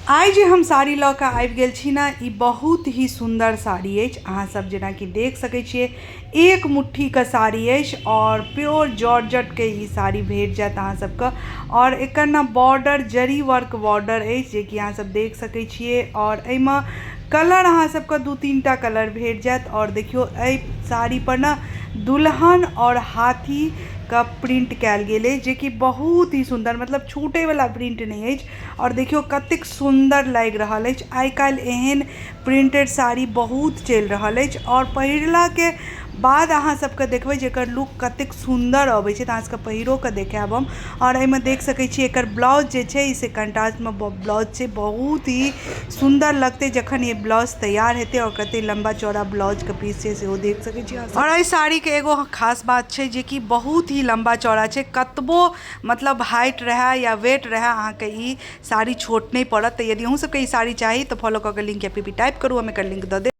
आइ जे हम साड़ी लऽ कऽ आबि गेल छी ने, ई बहुत ही सुन्दर साड़ी अछि। अहाँ सब जेनाकि देख सकै छियै, एक मुट्ठीके साड़ी अछि आओर प्योर जॉर्जेटके ई साड़ी भेट जायत अहाँ सबके। आओर एकर ने बॉर्डर जरी वर्क बॉर्डर अछि, जेकि अहाँ सब देख सकै छियै। आओर एहिमे कलर अहाँ सबके 2-3 टा कलर भेट जायत। आओर देखियौ, एहि साड़ी पर ने दुल्हन आओर हाथी के प्रिंट कयल गेल अछि, जेकि बहुत ही सुन्दर, मतलब छूटैवला प्रिंट नहि अछि। आओर देखियौ, कतेक सुन्दर लागि रहल अछि। आइ काल्हि एहन प्रिंटेड साड़ी बहुत चलि रहल अछि। आओर पहिरलाके बाद अहाँ सबके देखबै जे एकर लुक कतेक सुन्दर अबै छै, तऽ अहाँ सबके पहिरो कऽ देखायब हम। आओर एहिमे देख सकै छियै, एकर ब्लाउज जे छै से कंट्रास्टमे ब्लाउज छै। बहुत ही सुन्दर लगतै जखन ई ब्लाउज तैयार हेतै। आओर कतेक लम्बा चौड़ा ब्लाउजके पीस छै, सेहो देख सकै छी। आओर एहि साड़ीके एगो खास बात छै जेकि बहुत ही लम्बा चौड़ा छै। कतबो मतलब हाइट रहए या वेट रहए, अहाँके ई साड़ी छोट नहि पड़त। तऽ यदि अहूँ सबके ई साड़ी चाही तऽ फॉलो कऽ के लिंक या पी पी टाइप करू, हम एकर लिंक दऽ देब।